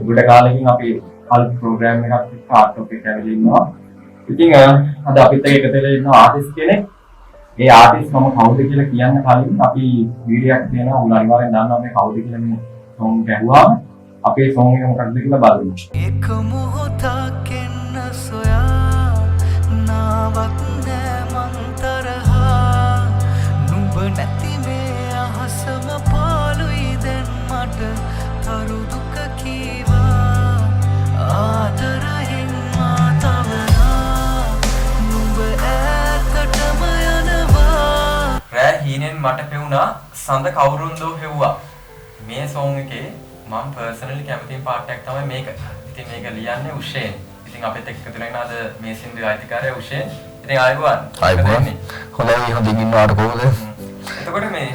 ගොඩ කාලෙකින් අපි අලුත් ප්‍රෝග්‍රෑම් එකක් එක්ක ආර්ට් ටොප් එක ඇවිල්ලා ඉන්නවා. ඉතින් අද අපිත් එක්ක එකතු වෙලා ඉන්න ආටිස්ට් කෙනෙක්. ඒ ආටිස්ට් මම කවුද කියලා කියන්න කලින් අපි වීඩියෝ එකක් තියෙනවා. ඔයාලා අනිවාර්යෙන් දන්නවා මේ කවුද කියලා. මේ සෝං එක ඇහුවාම අපේ සෝං එක මොකක්ද කියලා බලමු. එක මොහොතක් එන්න සොයා නාවත් නෑ මං තරහා. නුඹ නැති මේ අහසම පාළුයි දැන් මට. තරු දුක කීවා ආදරයෙන් මා තවනා. නුඹ ඈතටම යනවා. රෑ හීනෙන් මට පෙවුනා සඳ කවුරුන්දෝ හෙව්වා. මේ සෝං එකේ මම පර්සනලි කැමතිම පාට් එකක් තමයි මේක. ඉතින් මේක ලියන්නේ උෂේන්. ඉතින් අපිත් එක්ක එකතු වෙලා අද මේ සින්දුවේ අයිතිකාරයා උෂේන්. ඉතින් ආයුබෝවන්. ආයුබෝවන්. හොඳයි, හොඳින් ඉන්නවාට කොහොමද? එතකොට මේ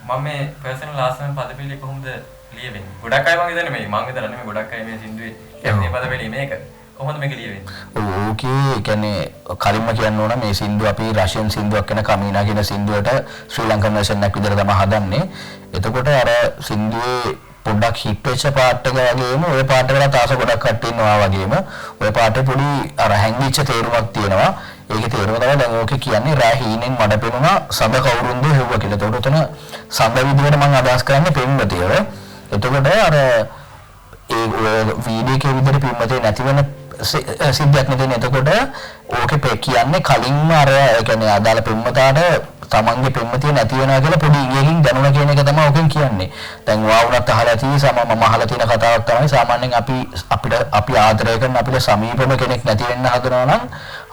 මම මේ පර්සනල් ආසම පදපිළි කොහොමද ලියවෙන්නේ? ගොඩක් අය මං හිතන්නේ මේ මං විතර නෙමෙයි, ගොඩක් අය මේ සින්දුවේ කැමති පදපිළි මේක. කොහොමද මේක ලියවෙන්නේ? ඔව්, ඕකේ ඒ කියන්නේ කලින්ම කියන්න ඕන මේ සින්දුව අපි රෂියන් සින්දුවක් වෙන කමීනා කියන සින්දුවට ශ්‍රී ලංකන් වර්ෂන් එකක් විදිහට තමයි හදන්නේ. එතකොට අර සින්දුවේ පොඩ්ඩක් හිට් වෙච්ච පාට් එක වගේම ඔය පාට් එකට ආස ගොඩක් කට්ටිය ඉන්නවා වගේම ඔය පාටේ පොඩි අර හැංගිච්ච තේරුමක් තියෙනවා. ඒකේ තේරුම තමයි දැන් ඕකේ කියන්නේ රෑ හීනෙන් මට පෙනුණා සඳ කවුරුන්ද හෙව්වා කියලා. එතකොට උතන සඳ විදිහට මම අදහස් කරන්නේ පෙම්වතියව. එතකොට අර ඒ ඔය වීඩියෝ එකේ විදිහට පෙම්වතිය නැති වෙන සිද්ධියක් නෙවෙයි. එතකොට ඕකේ කියන්නේ කලින්ම අර ඒ කියන්නේ අදාළ පෙම්වතාට තමන්ගේ පෙම්වතිය නැති වෙනවා කියලා පොඩි ඉඟියකින් දැනුණා කියන එක තමයි ඕකෙන් කියන්නේ. දැන් ඔයා වුණත් අහලා ඇති සම මම අහලා තියෙන කතාවක් තමයි සාමාන්‍යයෙන් අපි අපිට අපි ආදරය කරන අපිට සමීපම කෙනෙක් නැති වෙන්න හදනවා නම්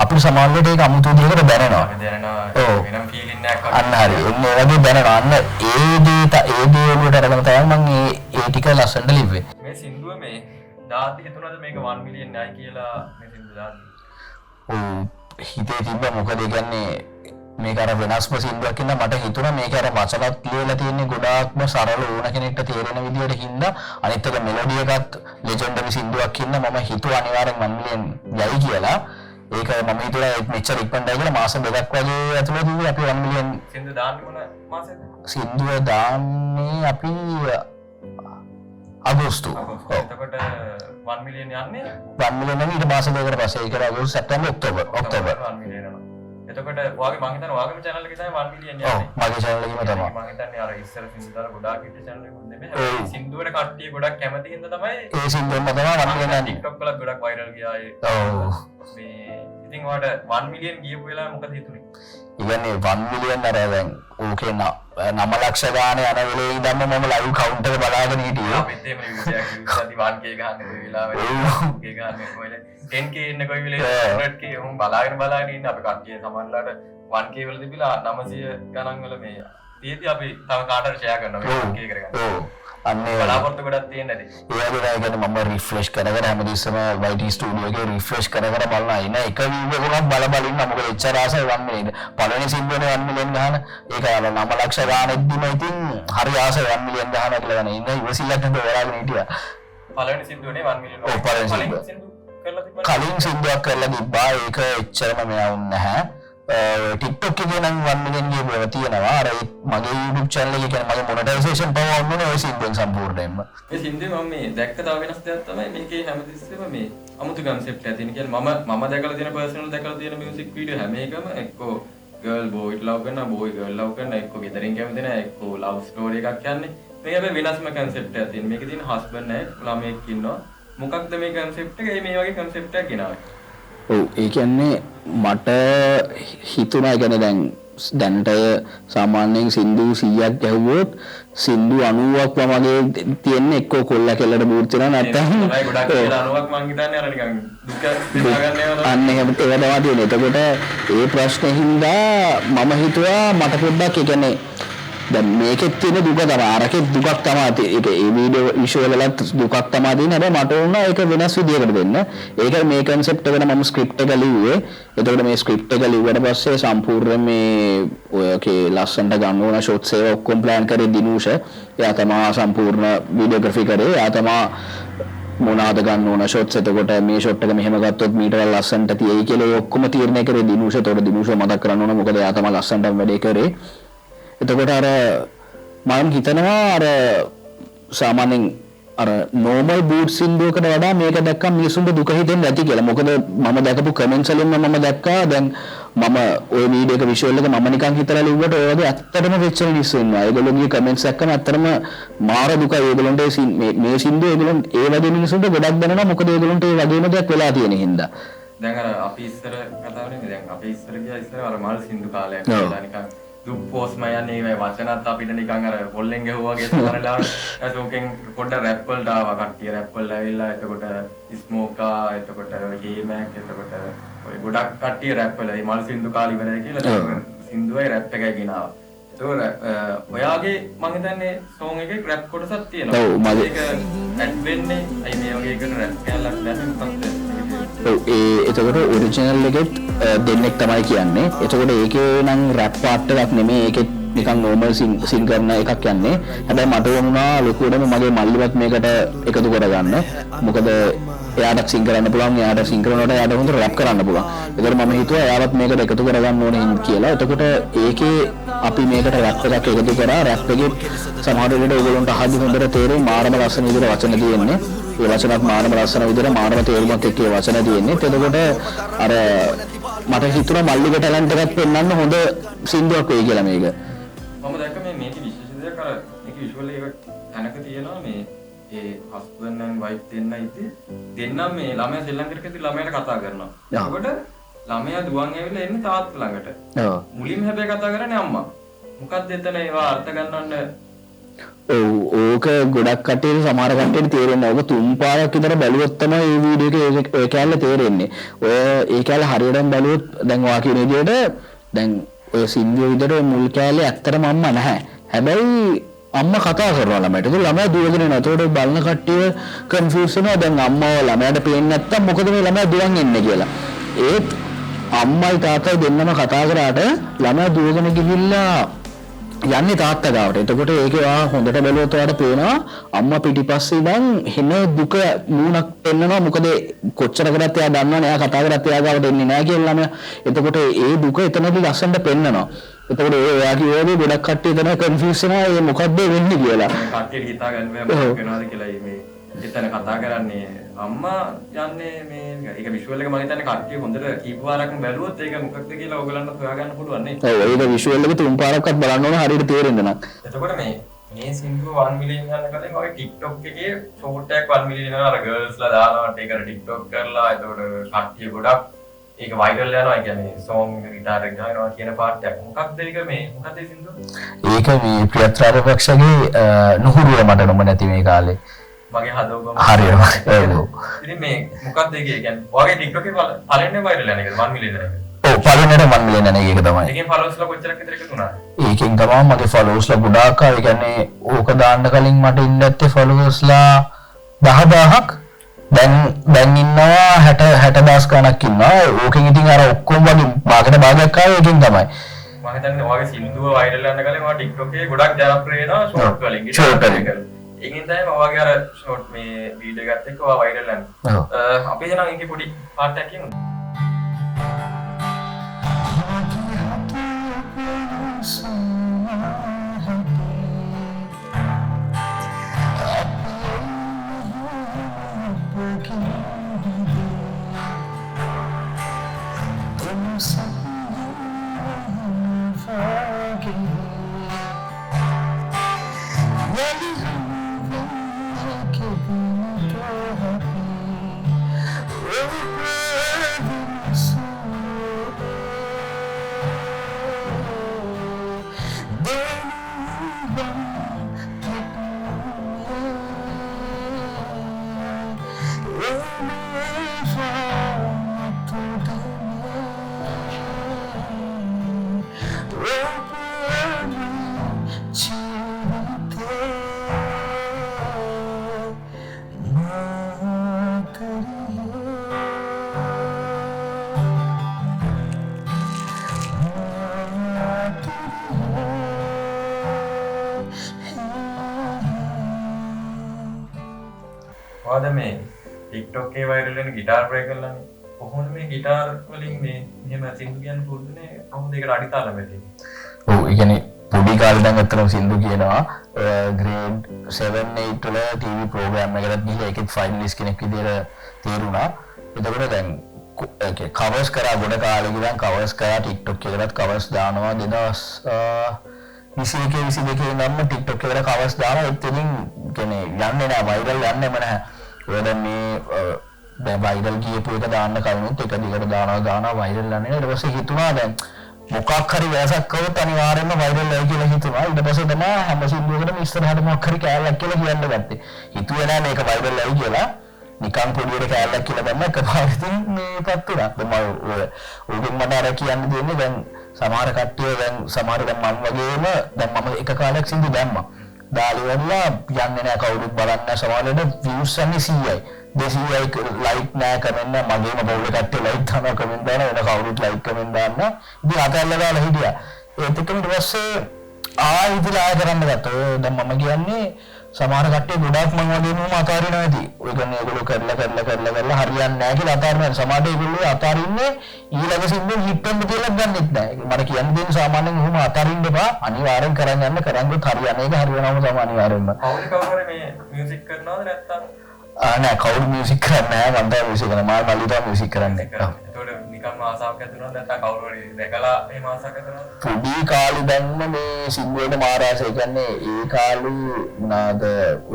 අපිට සමහර වෙලට ඒක අමුතු විදිහකට දැනෙනවා. දැනෙනවා. වෙනම ෆීලිං එකක් වගේ. අන්න හරි. එන්න ඒ වගේ දැනෙනවා. අන්න ඒ දේ ඔළුවට අරගෙන තමයි මම ඒ ඒ ටික ලස්සනට ලිව්වේ. මේ සින්දුව මේ දාද්දි හිතුණාද මේක 1 මිලියන් යයි කියලා මේ සින්දුව දාද්දි? ඔව්, හිතේ තිබ්බ. මොකද ඒ කියන්නේ මේක අර වෙනස්ම සින්දුවක් හින්දා මට හිතුණා මේක අර වචනත් ලියලා තියෙන්නේ ගොඩාක්ම සරල ඕන කෙනෙක්ට තේරෙන විදියට හින්දා, අනිත් එක මෙලොඩි එකත් ලෙජෙන්ඩරි සින්දුවක් හින්දා මම හිතුවා අනිවාර්යෙන් 1 මිලියන් යයි කියලා. ඒක මම හිතුවා ඒත් මෙච්චර ඉක්මනට යයි කියලා. මාස 2ක් වගේ ඇතුළතදී අපි 1 මිලියන්. සින්දුව දාන්නේ මොන මාසෙද? සින්දුව දාන්නේ අපි අගෝස්තු. අගෝස්තු. ඔව්. එතකොට 1 මිලියන් යන්නේ 1 මිලියන් නම් ඊට මාස 2කට පස්සේ. ඒක අගෝස්තු, සැප්තැම්බර්, ඔක්තෝබර් ඔක්තෝබර්. 1 මිලියන් යනවා. එතකොට ඔයාගේ මං හිතන්නේ ඔයාගේම channel එකේ තමයි 1 මිලියන් ඔව් යන්නේ. මගේ channel එකේම තමයි. මං හිතන්නේ අර ඉස්සර සින්දු දාලා ගොඩාක් හිට channel එකක් නෙමෙයි. ඔව්. හැබැයි සින්දුවට කට්ටිය ගොඩක් කැමති හින්දා තමයි ඒ සින්දුවෙන්ම තමයි 1 මිලියන් යන්නේ. TikTok වලත් ගොඩක් වයිරල් ගියා ඒ. ඔව්. මේ ඉතින් ඔයාට 1 මිලියන් ගියපු වෙලාවේ මොකද හිතුනේ? ඒ කියන්නේ 1 මිලියන් අර දැන් ඕකේ 9 ලක්ෂ ගානේ යන වෙලේ ඉඳන්ම මම ලයිව් කවුන්ට් එක බලාගෙන හිටියේ. අපිත් එහෙම views එකක් views අදි 1K ගහන්නේ කොයි වෙලාවෙද, 2K ගහන්නේ කොයි වෙලේ, 10K ඉන්නේ කොයි වෙලේ, 100K උන් බලාගෙන බලාගෙන ඉන්න. අපි කට්ටිය සමහරලාට 1K වල තිබිලා 900 ගණන් වල මේ තියෙදි අපි තව කාට හරි ෂෙයා කරනවා මේ 1K කරගන්න. ඔව්, අන්න ඒ වගේ. බලාපොරොත්තු ගොඩක් තියෙන නැති. ඒ වගේ තමයි. කියන්නේ මම රිෆ්‍රෙෂ් කර කර හැමතිස්සෙම YT studio එකේ රිෆ්‍රෙෂ් කර කර බලනවා. එන එක වීව් එකක් බල බල ඉන්නවා. මොකද එච්චර ආසයි 1 මිලියන්. පළවෙනි සින්දුවනේ 1 මිලියන් ගහන. ඒක අර 9 ලක්ෂ ගානෙද්දිම ඉතින් හරි ආසයි 1 මිලියන් ගහනවා කියලා ගන්න. ඉන්න ඉවසිල්ලක් නැතුව බලාගෙන හිටියා. පළවෙනි සින්දුවනේ 1 මිලියන්. ඔව්, පළවෙනි සින්දුව. සින්දු කරලා තිබ්බනේ. කලින් සින්දුවක් කරලා තිබ්බා. ඒක එච්චරම මෙයා වුණ නැහැ. TikTok එකේ නම් 1 මිලියන් ගියපු ඒවා තියෙනවා. අර ඒ මගේ YouTube channel එකේ කියන්නේ මගේ මොනටයිසේෂන් පව ඔන් වුණේ ඔය සින්දුවෙන් සම්පූර්ණයෙන්ම. මේ සින්දුවේ මම මේ දැක්ක තව වෙනස් දෙයක් තමයි මේකේ හැමතිස්සෙම මේ අමුතු කන්සෙප්ට් එකක් තියෙන. කියන්නේ මම මම දැකලා තියෙන පර්සනල් දැකලා තියෙන මියුසික් වීඩියෝ හැම එකම එක්කෝ ගර්ල් බෝයි ලව් කරනවා, බෝයි ගර්ල් ලව් කරනවා, එක්කෝ ගෙදරින් කැමති නැහැ, එක්කෝ ලව් ස්ටෝරි එකක් යන්නේ. මේක හැබැයි වෙනස්ම කන්සෙප්ට් එකක් තියෙන. මේකේ තියෙන හස්බන්ඩ් නැහැ, ළමයෙක් ඉන්නවා. මොකක්ද මේ කන්සෙප්ට් එක? ඒ මේ වගේ කන්සෙප්ට් එකක් ගෙනාවේ. ඔව්, ඒ කියන්නේ මට හිතුණා, ඒ කියන්නේ දැන් දැනට සාමාන්‍යයෙන් සින්දු 100ක් ගැහුවොත් සින්දු 90ක්ම වගේ තියෙන්නේ එක්කෝ කොල්ල කෙල්ලට බූට් වෙනවා නැත්නම් තමයි ගොඩක් කියලා 90ක් මං හිතන්නේ අර නිකන් දුක බෙදා ගන්න ඒවා තමයි. අන්න එහෙම ඒවා තමයි තියෙන්නේ. එතකොට ඒ ප්‍රශ්නේ හින්දා මම හිතුවා මට පොඩ්ඩක්, ඒ කියන්නේ දැන් මේකෙත් තියෙන දුක තමයි අරකෙත් දුකක් තමයි තියෙන්නේ. ඒක ඒ වීඩියෝ විෂුවල් වලත් දුකක් තමයි තියෙන්නේ. හැබැයි මට ඕන ඒක වෙනස් විදියකට දෙන්න. ඒකයි මේ කන්සෙප්ට් එකට මම ස්ක්‍රිප්ට් එක ලිව්වේ. එතකොට මේ ස්ක්‍රිප්ට් එක ලිව්වට පස්සේ සම්පූර්ණ මේ ඔය ලස්සනට ගන්න ඕන ෂොට්ස් ඒවා ඔක්කොම ප්ලෑන් කරේ දිනූෂ. එයා තමයි සම්පූර්ණ වීඩියෝග්‍රැෆි කරේ. එයා තමයි මොනවාද ගන්න ඕන ෂොට්ස්, එතකොට මේ ෂොට් එක මෙහෙම ගත්තොත් මීට වඩා ලස්සනට තියෙයි කියලා ඒ ඔක්කොම තීරණය කරේ දිනූෂ. එතකොට දිනූෂ මතක් කරන්න ඕන, මොකද එයා තමයි ලස්සනටම වැඩේ කරේ. එතකොට අර මම හිතනවා අර සාමාන්‍යයෙන් අර නෝමල් බූට් සින්දුවකට වඩා මේක දැක්කම මිනිසුන්ට දුක හිතෙන්නේ නැති කියලා. මොකද මම දැකපු කමෙන්ට්ස් වලින්ම මම දැක්කා දැන් මම ඔය වීඩියෝ එක විෂුවල් එක මම නිකන් හිතලා ලිව්වට ඔය වගේ ඇත්තටම වෙච්ච මිනිස්සු ඉන්නවා. ඒගොල්ලෝගේ කමෙන්ට්ස් දැක්කම ඇත්තටම මාර දුකයි. ඒගොල්ලන්ට මේ සින්දුව ඒගොල්ලන් ඒ වගේ මිනිසුන්ට ගොඩක් දැනෙනවා. මොකද ඒගොල්ලන්ට ඒ වගේම දෙයක් වෙලා තියෙන හින්දා. දැන් අර අපි ඉස්සර කතාව නෙමෙයි, දැන් අපි ඉස්සර ගියා ඉස්සර අර මල් සින්දු කාලයක් කියලා නිකන් දුක් පෝස්ම යන්නේ ඒ වචනත් අපිට නිකන් අර පොල්ලෙන් ගැහුවා වගේ සමහර වෙලාවට. ඊට ඕකෙන් පොඩ්ඩක් රැප් වලට ආවා කට්ටිය, රැප් වලට ඇවිල්ලා එතකොට ස්මෝකා, එතකොට හේමැක්, එතකොට ඔය ගොඩක් කට්ටිය රැප් වල මේ මල් සින්දු කාලේ ඉවරයි කියලා සින්දුවයි රැප් එකයි ගෙනාවා. එතකොට ඔයාගේ මං හිතන්නේ සෝං එකේ රැප් කොටසක් තියෙනවා. ඔව් මගේ ඒක ඇඩ් වෙන්නේ අයි මේ වගේ එකට රැප් කෑල්ලක් දැම්මේ මොකක්ද? ඔව් ඒ එතකොට ඔරිජිනල් එකෙත් දෙන්නෙක් තමයි කියන්නේ. එතකොට ඒකේ නම් රැප් පාට් එකක් නෙමෙයි, ඒකෙත් නිකන් නෝමල් සිං කරන එකක් යන්නේ. හැබැයි මට වුණා ලොකුවටම මගේ මල්ලිවත් මේකට එකතු කරගන්න. මොකද එයාටත් සිං කරන්න පුළුවන්, එයාට සිං කරනකොට එයාට හොඳට රැප් කරන්න පුළුවන්. ඒතකොට මම හිතුවා එයාවත් මේකට එකතු කරගන්න ඕනේ කියලා. එතකොට ඒකේ අපි මේකට රැප් එකක් එකතු කරා. රැප් එකේ සමහර වෙලට ඕගොල්ලන්ට අහද්දි හොඳට තේරෙයි මාරම ලස්සන විදිහට වචන තියෙන්නේ. ඒ වචනත් මාරම ලස්සන විදිහට මාරම තේරුමක් එක්ක ඒ වචන තියෙන්නේ. එතකොට අර මට හිතුණා මල්ලිගේ ටැලන්ට් එකක් පෙන්වන්න හොඳ සින්දුවක් වෙයි කියලා මේක. මම දැක්ක මේ මේකේ විශේෂ දෙයක් අර මේකේ විෂුවල් එක තැනක තියෙනවා මේ ඒ හස්බන්ඩ් ඇන්ඩ් වයිෆ් දෙන්න ඉතින් දෙන්නම් මේ ළමයා ශ්‍රී ලංකාවේ ළමයාට කතා කරනවා. එතකොට ළමයා දුවන් ඇවිල්ලා එන්නේ තාත්තා ළඟට. ඔව්. මුලින්ම හැබැයි කතා කරන්නේ අම්මා. මොකක්ද එතන ඒවා අර්ථ ගන්නවන්න? ඔව් ඕක ගොඩක් කට්ටියට සමහර කට්ටියට තේරෙන්නේ නැහැ. ඔක තුන් පාරක් විතර බැලුවොත් තමයි මේ වීඩියෝ එකේ ඔය කෑල්ල තේරෙන්නේ. ඔය ඒ කෑල්ල හරියටම බැලුවොත් දැන් ඔයා කියන විදිහට දැන් ඔය සින්දුව විදිහට ඔය මුල් කෑල්ලේ ඇත්තටම අම්මා නැහැ. හැබැයි අම්මා කතා කරනවා ළමයට. ඒක ළමයා දුවගෙන එනවා. ඒතකොට බලන කට්ටිය කන්ෆියුස් වෙනවා. දැන් අම්මව ළමයාට පේන්නේ නැත්තම් මොකද මේ ළමයා දුවන් එන්නේ කියලා. ඒත් අම්මයි තාත්තයි දෙන්නම කතා කරාට ළමයා දුවගෙන ගිහිල්ලා යන්නේ තාත්තා ගාවට. එතකොට ඒක ඔයා හොඳට බැලුවොත් ඔයාට පේනවා අම්මා පිටිපස්සේ ඉඳන් හින දුක මූණක් පෙන්නනවා. මොකද කොච්චර කරත් එයා දන්නවනේ එයා කතා කරත් එයා ගාවට එන්නේ නැහැ කියලා ළමයා. එතකොට ඒ දුක එතනදී ලස්සනට පෙන්නනවා. එතකොට ඒ ඔයා කිව්වා වගේ ගොඩක් කට්ටිය එතන කන්ෆියුස් වෙනවා ඒ මොකද්ද වෙන්නේ කියලා. කට්ටියට හිතා ගන්න බෑ මොකක් වෙනවද කියලා. මේ එතන කතා කරන්නේ අම්මා යන්නේ මේ ඒක විෂුවල් එක මම හිතන්නේ කට්ටිය හොඳට කීප වාරක්ම බැලුවොත් ඒක මොකක්ද කියලා ඔයගලන්ට හොයාගන්න පුළුවන් නේ. ඔව් ඒක විෂුවල් එක තුන් පාරක්වත් බලන්න ඕන හරියට තේරෙන්න නම්. එතකොට මේ මේ සින්දුව 1 මිලියන් යන කලින් ඔය TikTok එකේ ෂෝට් එකක් 1 මිලියන් යනවා අර ගර්ල්ස්ලා දානවා ඒක අර TikTok කරලා එතකොට කට්ටිය ගොඩක් ඒක වයිරල් යනවා. ඒ කියන්නේ සෝං එක ගිටාර් එක ගහනවා කියන පාට් එකක්. මොකක්ද ඒක මේ මොකක්ද ඒ සින්දුව? ඒක මේ ප්‍රියත් රාජපක්ෂගේ නුහුරුව මට නොම නැති මේ කාලේ. මගේ හදවතම හරියටම. ඔව්. ඉතින් මේ මොකක්ද ඒක? ඒ කියන්නේ ඔයාගේ TikTok එකේ පළවෙනිම වයිරල් යන එකද 1 මිලියන් එක? ඔව් පළවෙනියට 1 මිලියන් යන එක තමයි. ඒකෙන් ෆලෝවර්ස්ලා කොච්චරක් විතර එකතු වුණාද? ඒකෙන් තමයි මගේ ෆලෝවර්ස්ලා ගොඩාක් ආවේ. ඒ කියන්නේ ඕක දාන්න කලින් මට ඉන්න ඇත්තේ ෆලෝවර්ස්ලා 10,000ක්. දැන් ඉන්නවා 60 60,000 ගණක් ඉන්නවා. ඕකෙන් ඉතින් අර ඔක්කොම වගේ භාගයට භාගයක් ආවේ ඒකෙන් තමයි. මම හිතන්නේ ඔයාගේ සින්දුව වයිරල් යන කලින් ඔයා TikTok එකේ ගොඩක් ජනප්‍රිය වෙනවා ෂෝට් වලින්. ෂෝට් වලින්. ඒකෙන් තමයි ඔයාගේ අර ෂෝට් මේ වීඩියෝ එකත් එක්ක ඔයා වයිරල් යන්නේ. අපි එහෙනම් ඒකේ පොඩි පාට් එකක් කියමු. ඔයාද මේ TikTok එකේ වයිරල් වෙන ගිටාර් ප්ලේ කරලානේ. කොහොමද මේ ගිටාර් වලින් මේ මෙහෙම සින්දු කියන්න පුරුදුනේ? කොහොමද ඒකට අඩිතාලම වැටෙන්නේ? ඔව් ඒ කියන්නේ පොඩි කාලේ ඉඳන් ඇත්තටම සින්දු කියනවා. ග්‍රේඩ් 7 8 වල ටීවී ප්‍රෝග්‍රෑම් එකකට ගිහලා ඒකෙත් ෆයිනලිස්ට් කෙනෙක් විදියට තේරුණා. එතකොට දැන් කවර්ස් කරා ගොඩ කාලෙක ඉඳන් කවර්ස් කරා TikTok එකකටත් කවර්ස් දානවා 2021 22 ඉඳන්ම TikTok එකට කවර්ස් දානවා. ඒත් ඉතින් කියන්නේ යන්නේ නෑ, වෛරල් යන්නේම නැහැ. ඔය දැන් මේ දැන් වෛරල් කියපු එක දාන්න කලිනුත් එක දිගට දානවා වෛරල් යන්නේ නෑ. ඊට පස්සේ හිතුණා දැන් මොකක් හරි වෙනසක් කරොත් අනිවාර්යයෙන්ම වෛරල් වෙයි කියලා හිතුණා. ඊට පස්සේ තමයි හැම සින්දුවකටම ඉස්සරහට මොකක් හරි කෑල්ලක් කියලා කියන්න ගත්තේ. හිතුවේ නෑ මේක වෛරල් වෙයි කියලා. නිකන් පොඩියට කෑල්ලක් කියලා දැම්ම එකපාරට ඉතින් මේකත් වුණා. දැන් මම ඔය ඕකෙන් මට අර කියන්න තියෙන්නේ දැන් සමහර කට්ටිය දැන් සමහර දැන් මම වගේම දැන් මම එක කාලයක් සින්දු දැම්මා. දාලා ඉවරලා යන්නේ නෑ, කවුරුත් බලන්නේ නෑ. සමහර වෙලාවට වීව්ස් යන්නේ 100යි 200යි, ලයික් නෑ, කමෙන්ට් නෑ. මගේම පවුලේ කට්ටිය ලයික් දානවා, කමෙන්ට් දානවා, වෙන කවුරුත් ලයික් කමෙන්ට් දාන්නේ නෑ. ඉතින් අතැල්ලා දාලා හිටියා. ඒත් එක්කම ඊට පස්සේ ආයෙ ඉතින් ආයෙ කරන්න ගත්තා. ඔය දැන් මම කියන්නේ සමහර කට්ටිය ගොඩාක් මං වගේම අතාරිනවා ඇති. ඔය කියන්නේ ඒගොල්ලෝ කරලා කරලා කරලා කරලා හරියන්නේ නෑ කියලා අතාරිනවා. සමහරට ඒගොල්ලෝ අතාරින්නේ ඊළඟ සින්දුවෙන් හිට් වෙන්න කියලා ගන්නෙත් නෑ. මට කියන්න තියෙන්නේ සාමාන්‍යයෙන් ඔහොම අතාරින්න එපා. අනිවාර්යෙන් කරන් යන්න, කරන් ගියොත් හරියන්නේ. ඒක හරියනවම තමයි අනිවාර්යෙන්ම. කවුරු කවුරු හරි මේ මියුසික් කරනවද නැත්නම්? නෑ, කවුරු මියුසික් කරන්නේ නෑ. මං තමයි මියුසික් කරන්නේ. මා මල්ලි තමයි මියුසික් කරන්නේ. එතකොට නිකම්ම ආසාවක් ඇති වුණාද නැත්නම් කවුරු හරි දැකලා එහෙම ආසාවක් ඇති වුණාද? පොඩි කාලේ දැන්ම මේ සින්දුවලට මාර ආසයි. ඒ කියන්නේ ඒ කාලේ මොනාද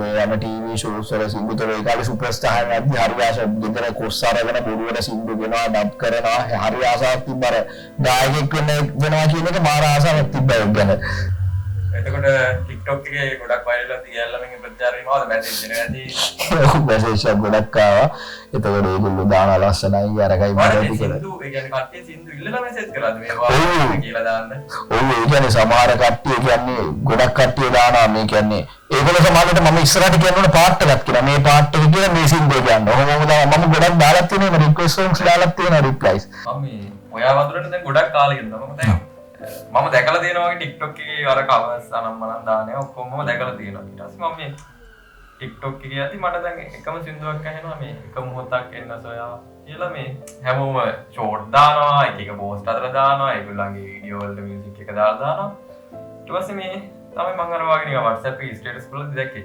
ඔය යන ටීවී ෂෝස් වල සින්දු තොර ඒ කාලේ සුපර්ස්ටාර් නැද්දි හරි ආස ගෙදර කොස් අරගෙන බොරුවට සින්දු ගෙනවා, ඩබ් කරනවා. හරි ආසාවක් තිබ්බ. අර ගායකයෙක් වෙනවා කියන එක මාර ආසාවක් තිබ්බා ඒක ගැන. එතකොට TikTok එකේ ගොඩක් වෛරල් වෙලා තියලා මගෙන් ප්‍රචාර වීම ආවද? මැසේජ් එනවා ඇති. ඔව්, මැසේජ් එකක් ගොඩක් ආවා. එතකොට ඒගොල්ලෝ දාන ලස්සනයි අරකයි මරයි කියලා. සින්දු ඒ කියන්නේ කට්ටිය සින්දු ඉල්ලලා මැසේජ් කරාද මේවා කියලා දාන්න? ඔව්, ඒ කියන්නේ සමහර කට්ටිය කියන්නේ ගොඩක් කට්ටිය දානවා. මේ කියන්නේ ඒගොල්ලෝ සමහරවිට මම ඉස්සරහට කියන්න ඕන පාට් එකක් කියලා. මේ පාට් එක කියලා මේ සින්දුව කියන්න. ඔහොම ඔහොම දානවා. මම ගොඩක් දාලා තියෙනවා රික්වෙස්ට් සොන්ග්ස් දාලා තියෙනවා රිප්ලයිස්. මම මේ ඔයා වඳුරන දැන් ගොඩක් කාලෙකින් තමයි මම දැන් මම දැකලා තියෙනවා වගේ TikTok එකේ අර කවර්ස් අනම් මනම් දාන ඒවා ඔක්කොම මම දැකලා තියෙනවා. ඊට පස්සේ මම මේ TikTok එකේ යද්දි මට දැන් එකම සින්දුවක් ඇහෙනවා මේ එක මොහොතක් එන්න සොයා කියලා. මේ හැමෝම ෂෝට් දානවා, එක එක පෝස්ට් අතර දානවා, ඒගොල්ලන්ගේ වීඩියෝ වලට මියුසික් එක දාලා දානවා. ඊට පස්සේ මේ තමයි මං අර වගේ නිකන් WhatsApp එකේ ස්ටේටස් වලදී දැක්කේ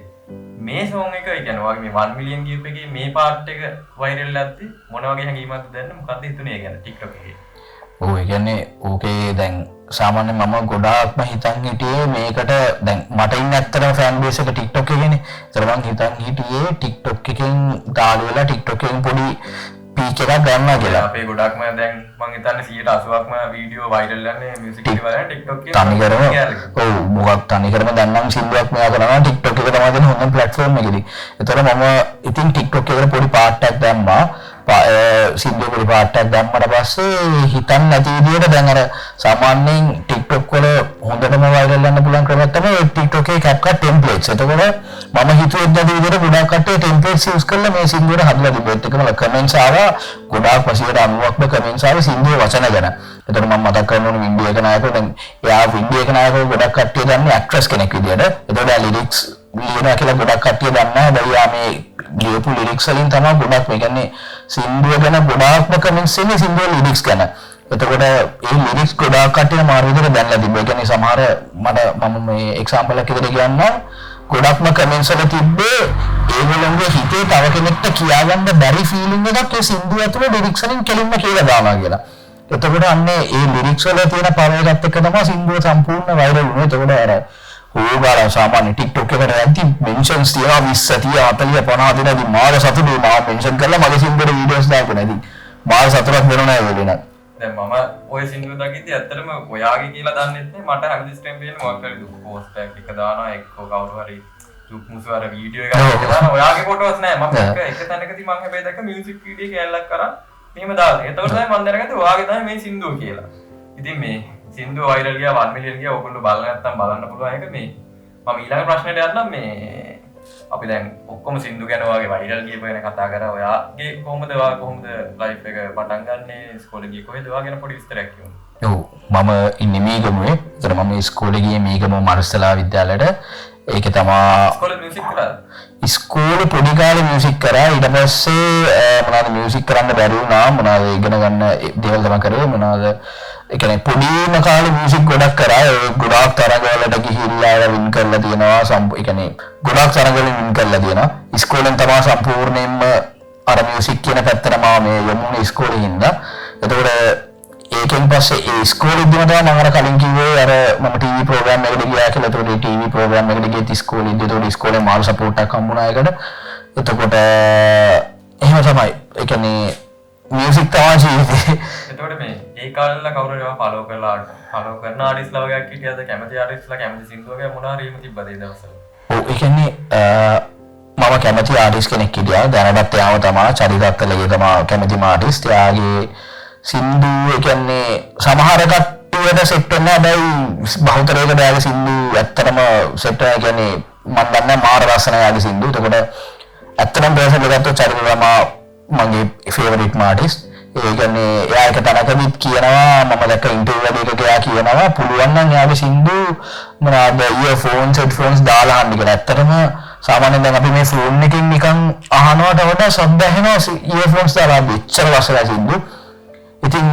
මේ සෝන් එක. ඒ කියන්නේ ඔයාගේ මේ 1 මිලියන් කියපු එකේ මේ පාර්ට් එක වෛරල් යද්දි මොන වගේ හැඟීමක්ද දැනෙන්නේ? මොකද්ද හිතුනේ ඒ ගැන TikTok එකේ? ඔව්, ඒ කියන්නේ ඕකේ දැන් සාමාන්‍යයෙන් මම ගොඩාක්ම හිතන් හිටියේ මේකට දැන් මට ඉන්න ඇත්තටම ෆෑන් බේස් එක TikTok එකේනේ. ඒතර මං හිතන් හිටියේ TikTok එකෙන් තාලු වෙලා TikTok එකෙන් පොඩි පීක් එකක් ගන්නවා කියලා. අපේ ගොඩක්ම දැන් මං හිතන්නේ 80%ක්ම වීඩියෝ වෛරල් යන්නේ මියුසික් එක බලන TikTok එකේ. තනිකරම ඔව්, මොකක් තනිකරම දැන් නම් සින්දුවක් මෙයා කරනවා TikTok එක තමයි දෙන හොඳම ප්ලැට්ෆෝම් එක ඉතින්. ඒතර මම ඉතින් TikTok එකට පොඩි පාට් එකක් දැම්මා. සින්දුව පොඩි පාට් එකක් දැම්මට පස්සේ හිතන්න නැති විදියට දැන් අර සාමාන්‍යයෙන් TikTok වල හොඳටම වෛරල් යන්න පුළුවන් ක්‍රමයක් තමයි ඒ TikTok එකේ CapCut templates. එතකොට මම හිතුවෙත් නැති විදියට ගොඩාක් කට්ටිය ටෙම්ප්ලේට්ස් යූස් කරලා මේ සින්දුවට හදලා තිබ්බා. ඒත් එක්කම කමෙන්ට්ස් ආවා ගොඩාක් 90%ක්ම කමෙන්ට්ස් ආවේ සින්දුවේ වචන ගැන. එතකොට මම මතක් කරන්න ඕනේ වින්ඩි ඒකනායක. දැන් එයා වින්ඩි ඒකනායකව ගොඩක් කට්ටිය දන්නේ ඇක්ට්‍රස් කෙනෙක් විදියට. එතකොට එයා ලිරික්ස් ලියනවා කියලා ගොඩක් කට්ටිය දන්නේ නැහැ. හැබැයි එයා මේ ලියපු ලිරික්ස් වලින් තමයි ගොඩක් මේ කියන්නේ සින්දුව ගැන ගොඩාක්ම කමෙන්ට්ස් එන්නේ සින්දුවේ ලිරික්ස් ගැන. එතකොට ඒ ලිරික්ස් ගොඩාක් කට්ටිය මාර විදිහට දැනලා තිබ්බා. ඒ කියන්නේ සමහර මම මේ එක්සැම්පල් එකක් විදිහට කියන්නම්. ගොඩක්ම කමෙන්ට්ස් වල තිබ්බේ ඒගොල්ලන්ගේ හිතේ තව කෙනෙක්ට කියාගන්න බැරි ෆීලිං එකක් ඒ සින්දුව ඇතුලේ ලිරික්ස් වලින් කෙලින්ම කියලා දානවා කියලා. එතකොට අන්නේ ඒ ලිරික්ස් වල තියෙන පවර් එකත් එක්ක තමයි සින්දුව සම්පූර්ණ වෛරල් වුණේ. එතකොට අර ඕගාලා සාමාන්‍ය TikTok එකට යද්දි මෙන්ෂන්ස් තියනවා 20 30 40 50 දෙනා. ඉතින් මාර සතුටුයි මාව මෙන්ෂන් කරලා මගේ සින්දුවට වීඩියෝස් දාපු නේද. ඉතින් මාර සතුටක් වෙනවා ඒ වෙලේ නම්. දැන් මම ඔය සින්දුව දකිද්දි ඇත්තටම ඔයාගේ කියලා දන්නෙත් නෑ. මට හැමතිස්සෙම පේන්නේ මොකක් හරි දුක් පෝස්ට් එකක් එක දානවා, එක්කෝ කවුරු හරි දුක් මුසු අර වීඩියෝ එකක් එක දානවා. ඔයාගේ ෆොටෝස් නෑ. මම එක තැනකදී මං හැබැයි දැක්ක මියුසික් වීඩියෝ කෑල්ලක් කරන් මෙහෙම දාලා. එතකොට තමයි මං දැනගත්තේ ඔයාගේ තමයි මේ සින්දුව කියලා. ඉතින් මේ සින්දුව වෛරල් ගියා, 1 මිලියන් ගියා. ඔයගොල්ලෝ බලලා නැත්තම් බලන්න පුළුවන් එක. මේ මම ඊළඟ ප්‍රශ්නෙට යන්නම්. මේ අපි දැන් ඔක්කොම සින්දු ගැන ඔයාගේ වෛරල් ගියපු ගැන කතා කරා. ඔයාගේ කොහොමද ඔයා කොහොමද ලයිෆ් එක පටන් ගන්නෙ? ඉස්කෝලේ ගියේ කොහෙද? ඔයා ගැන පොඩි විස්තරයක් කියමු. ඔව්, මම ඉන්නේ මීගමුවේ. ඒතර මම ඉස්කෝලේ ගියේ මීගමුව මරුස්තලා විද්‍යාලයට. ඒකේ තමා ඉස්කෝලේ මියුසික් කරාද? ඉස්කෝලේ පොඩි කාලේ මියුසික් කරා. ඊට පස්සේ මොනවාද මියුසික් කරන්න බැරි වුණා. මොනවාද ඉගෙන ගන්න දේවල් තමයි කරේ. මොනවාද ඒ කියන්නේ පොඩිම කාලේ මියුසික් ගොඩක් කරා. ඒ ගොඩාක් තරඟවලට ගිහිල්ලා ඒවා වින් කරලා තියෙනවා. ඒ කියන්නේ ගොඩාක් තරඟවලින් වින් කරලා තියෙනවා. ඉස්කෝලෙන් තමයි සම්පූර්ණයෙන්ම අර මියුසික් කියන පැත්තට මාව මේ යොමු වුණේ ඉස්කෝලේ හින්දා. එතකොට ඒකෙන් පස්සේ ඒ ඉස්කෝලේදීම තමයි මම අර කලින් කිව්වේ අර මම ටීවී ප්‍රෝග්‍රෑම් එකට ගියා කියලා. එතකොට ඒ ටීවී ප්‍රෝග්‍රෑම් එකට ගියත් ඉස්කෝලේදී එතකොට ඉස්කෝලේ මාරු සපෝට් එකක් හම්බුණා ඒකට. එතකොට එහෙම තමයි. ඒ කියන්නේ මියුසික් තමයි ජීවිතේ. එතකොට මේ ඒ කාලේ වල කවුරු හරි ඔයා ෆලෝ කරලා ෆලෝ කරන ආටිස්ට්ලා වගේක් හිටියද? කැමති ආටිස්ට්ලා කැමති සින්දු වගේ මොනවා හරි එහෙම තිබ්බද ඒ දවස්වල? ඔව්, ඒ කියන්නේ මම කැමති ආටිස්ට් කෙනෙක් හිටියා. දැනටත් එයාම තමයි චරිත අත්තලගේ තමයි කැමතිම ආටිස්ට්. එයාගේ සින්දු ඒ කියන්නේ සමහර කට්ටියට සෙට් වෙන්නේ නැහැ. හැබැයි බහුතරයකට එයාගේ සින්දු ඇත්තටම සෙට් වෙනවා. ඒ කියන්නේ මම දන්නේ මාර ලස්සනයි එයාගේ සින්දු. එතකොට ඇත්තටම පර්සනලි ගත්තොත් චරිත තමයි මගේ ෆේවරිට්ම ආටිස්ට්. ඒ කියන්නේ එයා එක තැනකදීත් කියනවා, මම දැක්ක ඉන්ටර්විව් එකක එයා කියනවා පුළුවන් නම් එයාගේ සින්දු මොනවාද ඉයර්ෆෝන්ස් හෙඩ්ෆෝන්ස් දාලා අහන්න කියලා. ඇත්තටම සාමාන්‍යයෙන් දැන් අපි මේ ෆෝන් එකෙන් නිකන් අහනවට වඩා ශබ්ද ඇහෙනවා ඉයර්ෆෝන්ස් දාලා අහද්දි. එච්චර ලස්සනයි සින්දු. ඉතින්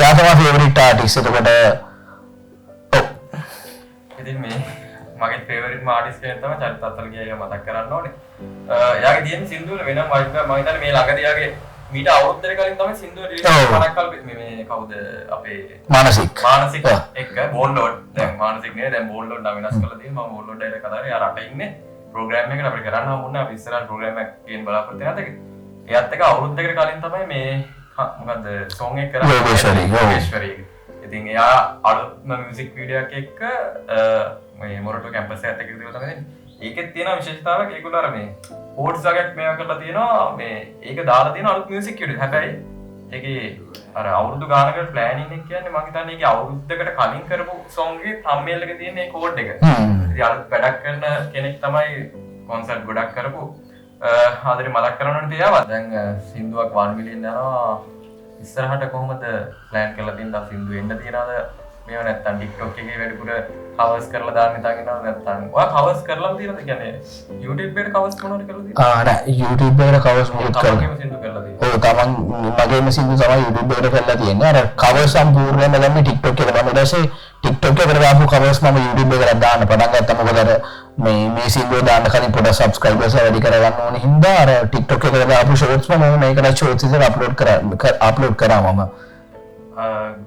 එයා තමයි ෆේවරිට් ආටිස්ට්. එතකොට ඔව්. ඉතින් මේ මගේ ෆේවරිට්ම ආටිස්ට් කෙනෙක් තමයි චරිත අත්තලගේ අයියා මතක් කරන්න ඕනේ. එයාගේ තියෙන සින්දු වල වෙනම වයිබ් එකක්. මම හිතන්නේ මේ ළඟදී එයාගේ මීට අවුරුද්දකට කලින් තමයි සින්දුව රිලීස් කරන කල් මේ කවුද අපේ මානසික් එක්ක බෝන් ලෝඩ්. දැන් මානසික් නෙවෙයි, දැන් බෝන් ලෝඩ් නම් වෙනස් කරලා තියෙනවා. මම බෝන් ලෝඩ් ඇවිල්ලා කතා කරේ. එයා රටේ ඉන්නේ ප්‍රෝග්‍රෑම් එකට අපිට කරන්න හම්බුණා. අපි ඉස්සරහට ප්‍රෝග්‍රෑම් එකක් ගේන්න බලාපොරොත්තු වෙනවා. එයාත් එක්ක අවුරුද්දකට කලින් තමයි මේ මොකද්ද සෝං එක කරන්නේ. යෝගේශ්වරී. යෝගේශ්වරී. ඉතින් එයා අලුත්ම මියුසික් වීඩියෝ එකක් එක්ක මේ මොරටු කැම්පස් එකත් එක්ක ඉඳලා තමයි දෙන්නේ. ඒකෙත් තියෙන විශේෂතාවයක් ඒගොල්ලෝ අර මේ කෝඩ්ස් වගේක් මේවා කරලා තියෙනවා. මේ ඒක දාලා තියෙන අලුත් මියුසික් වීඩියෝ. හැබැයි ඒකේ අර අවුරුදු ගානකට ප්ලෑනින් එක කියන්නේ මං හිතන්නේ ඒකේ අවුරුද්දකට කලින් කරපු සෝං එකේ තම්බ්නේල් එකේ තියෙන ඒ කෝඩ් එක. ඉතින් අලුත් වැඩක් කරන කෙනෙක් තමයි කොන්සර්ට් ගොඩක් කරපු. ආදරේ මතක් කරන්න ඕනේ තියාවා. දැන් සින්දුවක් 1 මිලියන් යනවා. ඉස්සරහට කොහොමද ප්ලෑන් කරලා තියෙන්නේ? සින්දු එන්න තියනවද? මේවා නැත්තම් TikTok එකේ වැඩිපුර කවර්ස් කරලා දාන්න හිතාගෙන ඉනවද? නැත්තම් ඔයා කවර්ස් කරලාම තියෙනවද? කියන්නේ YouTube එකට කවර්ස් මොනවද කරලා තියෙන්නේ? නෑ, YouTube එකට කවර්ස් මොකුත් කරලා තමන්ගේම සින්දු කරලා තියෙන්නේ. ඔව්, තමන් මගේම සින්දු තමයි YouTube එකට කරලා තියෙන්නේ. අර කවර්ස් සම්පූර්ණයෙන්ම දැම්මේ TikTok එකට. මම ඊට පස්සේ TikTok එකට දාපු කවර්ස් මම YouTube එකට දාන්න පටන් ගත්තා. මොකද අර මේ සින්දුව දාන්න කලින් පොඩක් සබ්ස්ක්‍රයිබර්ස් වැඩි කරගන්න ඕන හින්දා අර TikTok එකට දාපු ෂෝට්ස් මම මේකට ෂෝට්ස් විතර අප්ලෝඩ් කරා මම.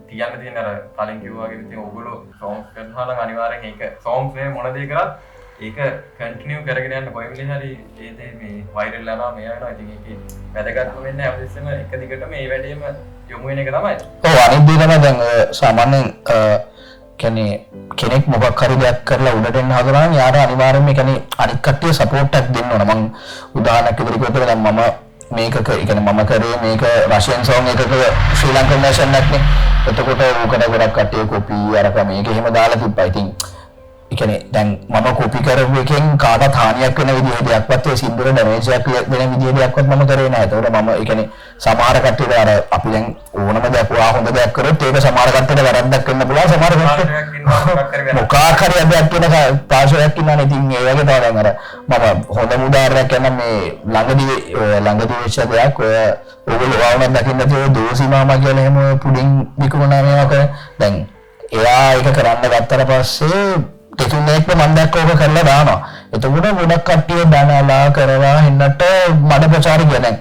කියන්න තියෙන අර කලින් කිව්වා වගේ ඉතින් ඔයගොල්ලෝ සෝංග්ස් කරනවා නම් අනිවාර්යෙන් ඒක සෝංග්ස් නේ මොන දේ කරත් ඒක කන්ටිනියු කරගෙන යන්න. කොයි වෙලේ හරි ඒ දේ මේ වයිරල් යනවා මේ වෙනවා. ඉතින් ඒකේ වැදගත්ම වෙන්නේ හැමතිස්සෙම එක දිගටම මේ වැඩේම යොමු වෙන එක තමයි. ඔව්, අනිත් දේ තමයි දැන් ඔය සාමාන්‍යයෙන් කියන්නේ කෙනෙක් මොකක් හරි දෙයක් කරලා උඩට එන්න හදනවා නම් යාට අනිවාර්යෙන්ම ඒ කියන්නේ අනිත් කට්ටිය සපෝට් එකක් දෙන්න ඕන. මං උදාහරණයක් විදිහට කිව්වොත් දැන් මම මේක ඒ කියන්නේ මම කරේ මේක රෂියන් සෝං එකක ශ්‍රී ලංකන් වර්ෂන් එකක් නේ. එතකොට ඕකට ගොඩක් කට්ටිය කොපි අරක මේක එහෙම දාලා තිබ්බා. ඉතින් ඒ කියන්නේ දැන් මම කොපි කරපු එකෙන් කාටවත් හානියක් වෙන විදිහේ දෙයක්වත් ඒ සින්දුවල ඩැමේජ් එකක් වෙන විදිහේ දෙයක්වත් මම කරේ නෑ. එතකොට මම ඒ කියන්නේ සමහර කට්ටියට අර අපි දැන් ඕනම දෙයක් ඔයා හොඳ දෙයක් කරොත් ඒක සමහර කට්ටියට වැරද්දක් වෙන්න පුළුවන්. සමහර කට්ටිය මොකක් හරි අදයක් වෙන පාර්ශ්වයක් ඉන්නවනේ. ඉතින් ඒ වගේ තමයි දැන් අර මම හොඳම උදාහරණයක් කියන්නම්. මේ ළඟදී වෙච්ච දෙයක් ඔය ඔයගොල්ලෝ වුණත් දකින්න ඇති ඔය දෝසි මාමා කියලා එහෙම ඔය පුඩින් විකුණන මේවා කරන. දැන් එයා ඒක කරන්න ගත්තට පස්සේ දෙතුන් දෙනෙක්ම මම දැක්ක ඕක කරලා දානවා. එතකොට ගොඩක් කට්ටිය බනලා කරලා එන්නට මඩ ප්‍රචාර ගියා. දැන්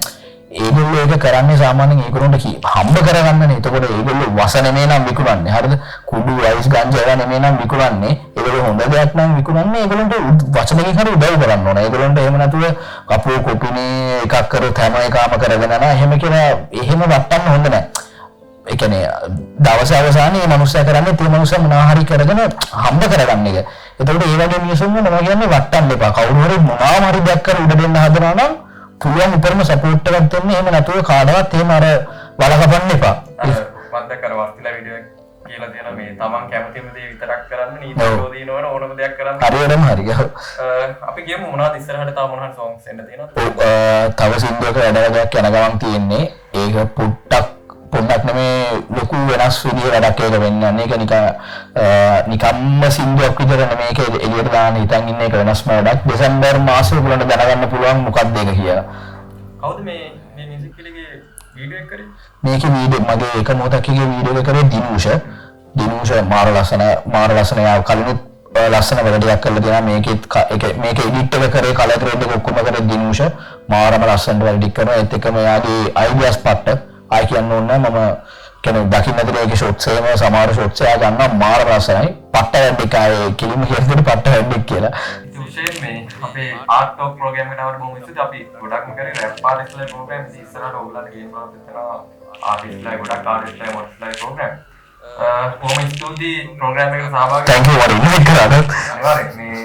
ඒගොල්ලෝ ඒක කරන්නේ සාමාන්‍යයෙන් ඒගොල්ලන්ට හම්බ කරගන්නනේ. එතකොට ඒගොල්ලෝ වස නෙමෙයි නම් විකුණන්නේ. හරිද? කුඩු අයිස් ගංජා ඒවා නෙමෙයි නම් විකුණන්නේ. ඒගොල්ලෝ හොඳ දෙයක් නම් විකුණන්නේ. ඒගොල්ලන්ට වචනකින් හරි උදව් කරන්න ඕන. ඒගොල්ලන්ට එහෙම නැතුව කපුව කොපිනේ එකක් කරොත් හැම එකම කරගෙන යනවා. එහෙම කියලා එහෙම වටන්න හොඳ නෑ. ඒ කියන්නේ දවස අවසානයේ මේ මනුස්සයා කරන්නේ ඒ මනුස්සයා මොනවා හරි කරගෙන හම්බ කරගන්න එක. එතකොට ඒ වගේ මිනිස්සුන්ව මම කියන්නේ වටන්න එපා. කවුරු හරි මොනවා හරි දෙයක් කර උඩ දෙන්න හදනවා නම් පුළුවන් උපරිම සපෝට් එකක් දෙන්න. එහෙම නැතුව කාටවත් එහෙම අර වල කපන්න එපා. අර මම දැක්ක අර වස්තිලා වීඩියෝ එක කියලා තියෙන මේ තමන් කැමතිම දේ විතරක් කරන්න නීති විරෝධී නොවන ඕනම දෙයක් කරන්න. හරියටම හරි. අපි කියමු මොනවද ඉස්සරහට තව මොන හරි සෝංග්ස් එන්න තියෙනවද? ඔව්, තව සින්දුවක වැඩ වැඩක් යන ගමන් තියෙන්නේ. ඒක පොඩ්ඩක් නෙමේ ලොකු වෙනස් විදිහ වැඩක් ඒක වෙන්න යන්නේ. ඒක නිකම්ම සින්දුවක් විතර නෙමේ ඒක එළියට දාන්න හිතන් ඉන්න එක වෙනස්ම වැඩක්. දෙසැම්බර් මාසෙ ඔයගොල්ලන්ට දැනගන්න පුළුවන් මොකක්ද ඒක කියලා. කවුද මේ මියුසික් එකේ වීඩියෝ එක කරේ? මේකේ වීඩියෝ මගේ එක මොහොතක් එකේ වීඩියෝ එක කරේ දිනුෂ. දිනුෂ මාර ලස්සන මාර ලස්සන යා කලිනුත් ලස්සන වැඩ ටිකක් කරලා තියෙනවා. මේකෙත් ඒක මේක එඩිට් එක කරේ, කලර් ග්‍රේඩ් එක ඔක්කොම කරේ දිනුෂ. මාරම ලස්සනට වැඩ ටික කරනවා. ඒත් එක්කම එයාගේ අයිඩියාස් පට්ට. ආයි කියන්න ඕනේ නෑ, මම කියන්නේ දකින්න ඇතුලේ ඒකේ ෂොට්ස් එහෙම සමහර ෂොට්ස් එයා ගන්නවා මාරම ලස්සනයි. පට්ට වැඩ එක ආයේ කෙලින්ම කියන්න පට්ට වැඩ එක කියලා. ඉතින් උෂේන් මේ අපේ ආර්ට් ටොක් ප්‍රෝග්‍රෑම් එකට ආවට බොහොම ස්තුතියි. අපි ගොඩක්ම කරේ රැප් ආටිස්ට්ලා ප්‍රෝග්‍රෑම්. ඉතින් ඉස්සරහට ඔයගොල්ලන්ට ගේම් බලන්න වෙනවා ආටිස්ට්ලා ගොඩක් ආටිස්ට්ලා මොඩල්ස්ලා ප්‍රෝග්‍රෑම්. බොහොම ස්තුතියි ප්‍රෝග්‍රෑම් එකට සහභාගී Thank you මට ඉන්වයිට් කරාට. අනිවාර්යෙන් මේ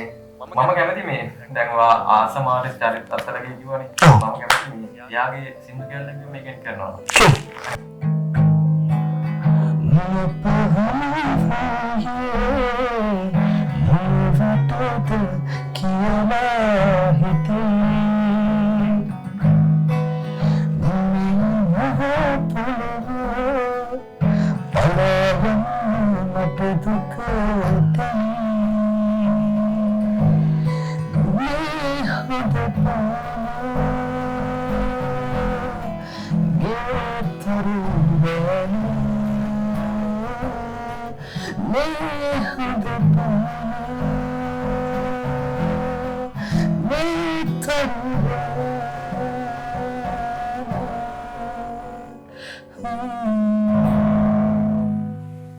මම කැමති මේ දැන් ඔයා ආසම ආටිස්ට් චරිත අත්තලගේ කිව්වනේ. ඔව්. මම කැමති මේ එයාගේ සින්දු කැල්ලක් මේකෙන් කරනවා. Sure.